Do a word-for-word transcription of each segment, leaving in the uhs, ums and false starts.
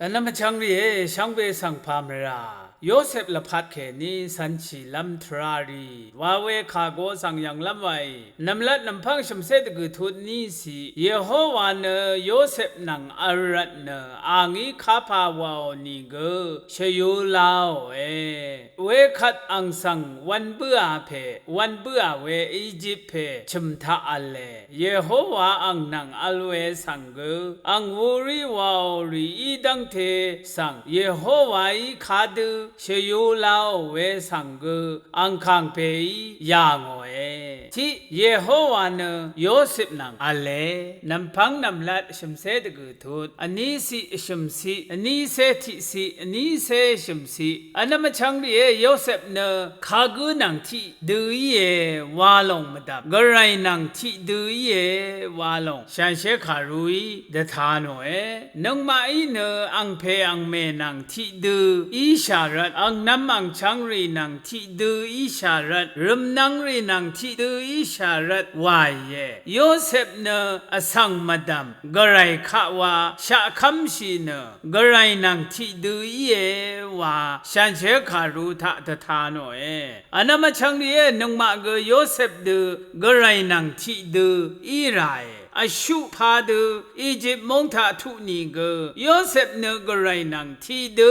Vnvm vchvng rìé, shvngbe svng pà mvrà Yosep lvpat kèní cv̄nshìlv́m tvrà rì wa we kà go svng yv̀nglv́m wàì. Nv̀mlat nv̀mpv́ng shv̀mcé dvgø̀ tut ní ciq, Yehowa nø Yosep nvng vl rvt nø a ngí kapà wàò nìgø shvyū laòe. Wekvt ang svng wv̄n bǿà pè, wv̄n bǿà we Ejip pè chø̀m taq v̄le. Yehowa ang nvng vl we svng gø, ang wurí wàò rì í dv́ngte svng Yehowaí kadø shvyū laò we svng gø, ang kàngpèí yà ngòe. Tiq, Yehowa nø Yosep nvng v̄le. Nv̀mpv́ng nv̀mlat shv̀mcé dvgø̀ tut, vní ciq vshø̀m ciq, vní cé tiq ciq, vní cé vshø̀m ciq. Vnvm vchvng rìé, Yosep nø kagǿ nvng tiqdø íe wa lòng mvdv̀m, Gvray nvng tiqdø íe wa lòng shanshér kàruí dvta nòe. Nøngmaqí nø angpè angmè nvng tiqdø íshà rvt, angnvm angchvngrì nvng tiqdø íshà rvt, rø̀mnvngrì nvng tiqdø íshà rvt wàìe. Yosep nø vsvng mvdv̀m Gvray kaq wa shaqkv́mshì nø Gvray nvng tiqdø íe wa shanshér kàru taq dvta nòe. Vnvm vchvng rìé, nøngmaq gø Yosep dø Gvray nvng tiqdø í ràe. Vshuq padø Ejip móng taq tuq nìgø, Yosep nø Gvray nvng tiqdø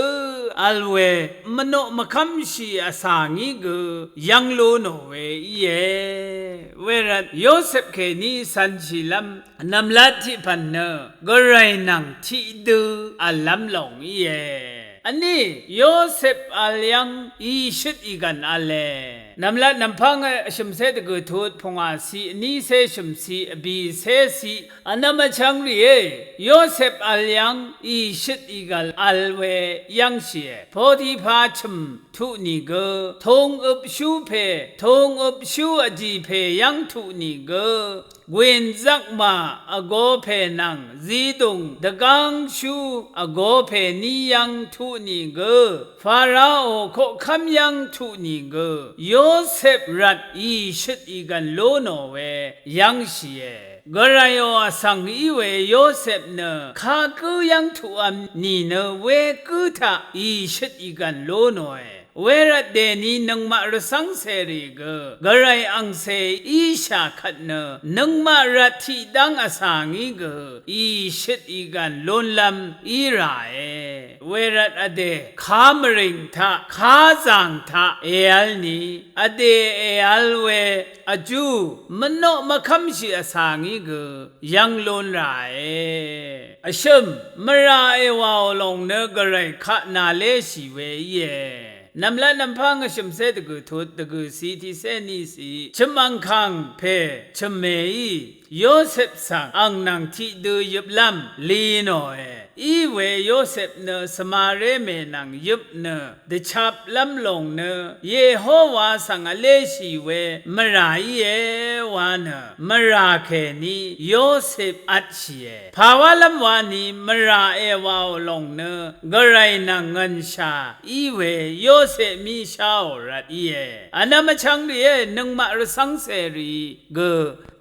vl we mvnoq mvkv́mshì vsà ngí gø yv́ng lú nò we íe. Wervt Yosep kèní cv̄nshìlv́m nv̀mlat tiqpv̀n nø Gvray nvng tiqdø v̀llv́m lòng íe. Vní, Yosep vl yv́ng ìshøt ìgv̀n v̄le. Nv̀mlat nv̀mpv́ng vshø̀mcé dvgø̀ tut, pungwà ciq, vnícé shø̀m ciq, vbìcé ciq. Vnvm vchvng rìé, Yosep vl yv́ng ìshøt ìgv̀n vl we yv́ngshìe. Potipa chø̀m tuq nìgø, tungøpshú pè, tungøpshú vjì pè yv́ng tuq nìgø, gwìn zakmà vgo pè nvng zidùng dvgángshú vgo pè ní yv́ng tuq nìgø, Farao koqkv́m yv́ng tuq nìgø, Yosep rvt ìshøt ìgv̀n lú nò we yv́ngshìe. Gvrayò vsvng í we Yosep nø kagǿ yv́ng tuqvm nìnø wegǿ taq ìshøt ìgv̀n lú nòe. Wervt dèni nøngmaq rvcv́ngcèrì gø Gvray angcè íshà kvt nø nøngmaq rvt tiqdv́ng vsà ngí gø ìshøt ìgv̀n lúnlv́m í ràe. Wervt vdè kamvrìng taq, kazàng taq èvl ni, vdè èvl we vjú mvnoq mvkv́mshì vsà ngí gø yv́ng lún ràe. Vshø̀m, mvrà èwàò lòng nø Gvray kaq nàléshì we íe. Nv̀mlat nv̀mpv́ng vshø̀mcé dvgø̀ tut, dvgø̀ ciq, tiqcé ní ciq. Chø̀m angkàng pè chø̀mèí Yosep svng ang nvng tiqdø yøplv́m li nòe. Í we Yosep nø svmaré mè nvng yøp nø dvchaplv́m lòng nø Yehowa svng vléshì we mvrà íe wa nø mvrà kèní Yosep vtshìe. Pàwálv́m wani mvrà èwàò lòng nø Gvray nvng ngv̀nshà í we Yosep mí sháò rvt íe. Vnvm vchvng rìé, nøngmaq rvcv́ngcèrì gø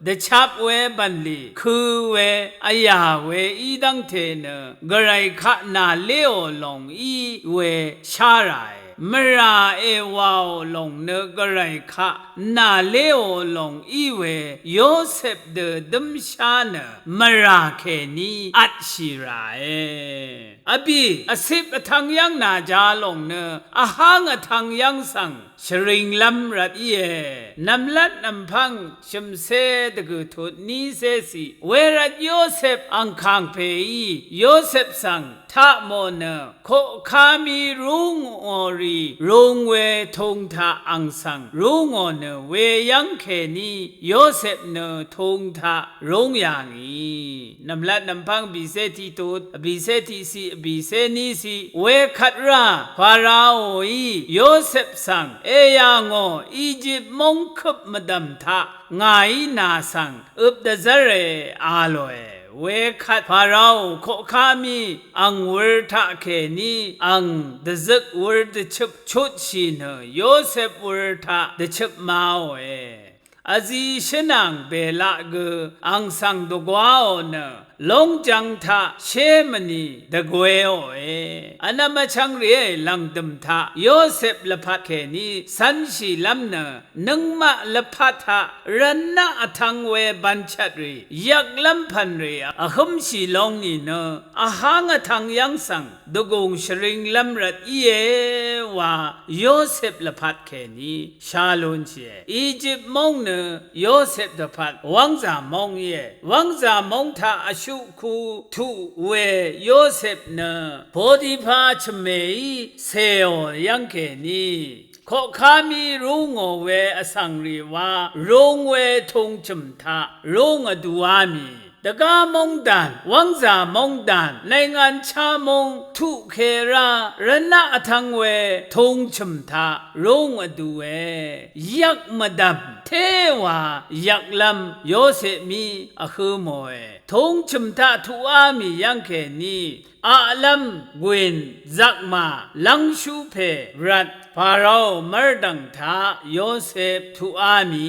dvchap we bv̀nlì, kø̄ we, vyà we í dv́ngte nø Gvray kaq nàléò lòng í we shá ràe. Mvrà èwàò lòng nø Gvray kaq nàléò lòng í we Yosep dø dǿmshá nø mvrà kèní vtshì ràe. Vbì vcip vtvng yv́ng nàja lòng nø vháng vtvng yv́ng svng shvringlv́m rvt íe. Nv̀mlat nv̀mpv́ng shø̀mcé dvgø̀ tut nícé ciq. Wervt Yosep angkàng pèí Yosep svng taqmò nø koqká mí rúngò rì rung we tung taq ang svng rúngò nø weyv́ng kèní Yosep nø tung taq rúng yà ngì. Nv̀mlat nv̀mpv́ng bìcé tiqtut, bìcé tiqciq, bìcé níciq. Wekvt rá Faraoí Yosep svng, èyà ngò Ejip móng køp mvdv̀m taq ngàí nà svng øp dvzv́re a lòe. Wekvt Farao koqká mí ang wur taqkèní ang dvzøk wur dvchøp chutshì nø Yosep wur taq dvchøp maòe. Vzi shǿnàng bèlaq gø ang svng dvgwáò nø lóngjv̄ng taq shé mvni dvgwēòe. Vnvm vchvng rìé, lv̀ngdø̀m taq Yosep lvpat kèní cv̄nshìlv́m nø nøngmaq lvpat taq rvnaq vtv̄ng we bv̄nchvtrì, yvklv́m pv̀nrì vhǿmshì long nìnø, vháng vtv̄ng yv́ng svng dvgùng shvringlv́m rvt íe wa Yosep lvpat kèní shá lúnshìe. Ejip móng nø Yosep dvpvt wv́ngzà móng íe. Wv́ngzà móng taq vshuqku tuq we Yosep nø Potipa chvmèí cèò yv́ng kèní, koqká mí rú ngò we vsvng rì wa rung we tūng chø̀m taq rúng vdūá mì. Dvgá móngdàn, wv́ngzà móngdàn, naingan chá móng tuq kèrá rvnaq vtv̄ng we tūng chø̀m taq rúng vdūe. Yvk mvdv̀m téwa yvklv́m Yosep mí vhǿ mòe. Tūng chø̀m taq tuqá mì yv́ng kèní, aqlv́m gwìn zakmà lv́ngshú pè rvt Farao mv́rdv̀ng taq Yosep tuqá mì.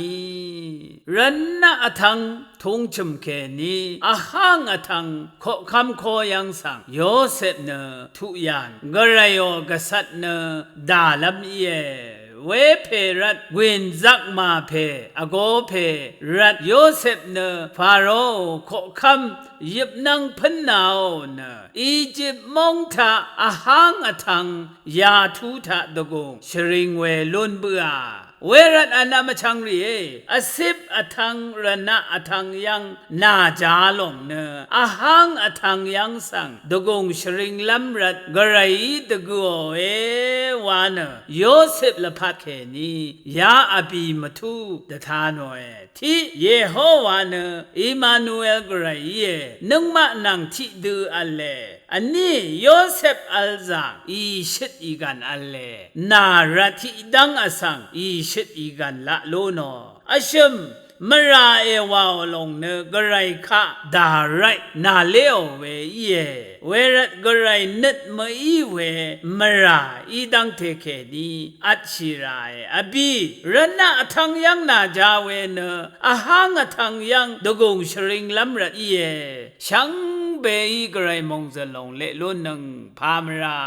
Rvnaq vtv̄ng tūng chø̀m kèní vháng vtv̄ng koqkv́m kó yv́ng svng Yosep nø tuq yàn, gvrayò gvcvt nø dàlv́m íe. Wepè rvt gwìn zakmà pè, vgō pè rvt Yosep nø Farao koqkv́m yøpnv́ng pǿnnaò nø, Ejip móng taq vháng vtv̄ng yatú taq dvgùng shvring we lún bǿà. Wervt vnvm vchvng rìé, vcip vtv̄ng rvnaq vtv̄ng yv́ng nàjā lòng nø, vháng vtv̄ng yv́ng svng dvgùng shvringlv́m rvt gvrayí dvgø̀òe wa nø, Yosep lvpat kèní ya vbì mvtú dvta nòe. Tiq Yehowa nø Emanuel gvray íe, nøngmaq nvng tiqdø v̄le. Vní Yosep v̄l zàng ìshøt ìgv̀n v̄le. Nà rvt tiqdv́ng vsvng ìshøt ìgv̀n laq lú nò. Vshø̀m mvrà èwàò lòng nø gvray kaq dàrvt nàléò we íe. Wervt gvray nøt mví we mvrà í dv́ngte kèní vtshì ràe. Vbì rvnaq vtv̄ng yv́ng nàjā we nø vháng vtv̄ng yv́ng dvgùng shvringlv́m rvt íe. Shvngbeí gvray mòngzø̀l lòng leq lúnnøng pà mvrà.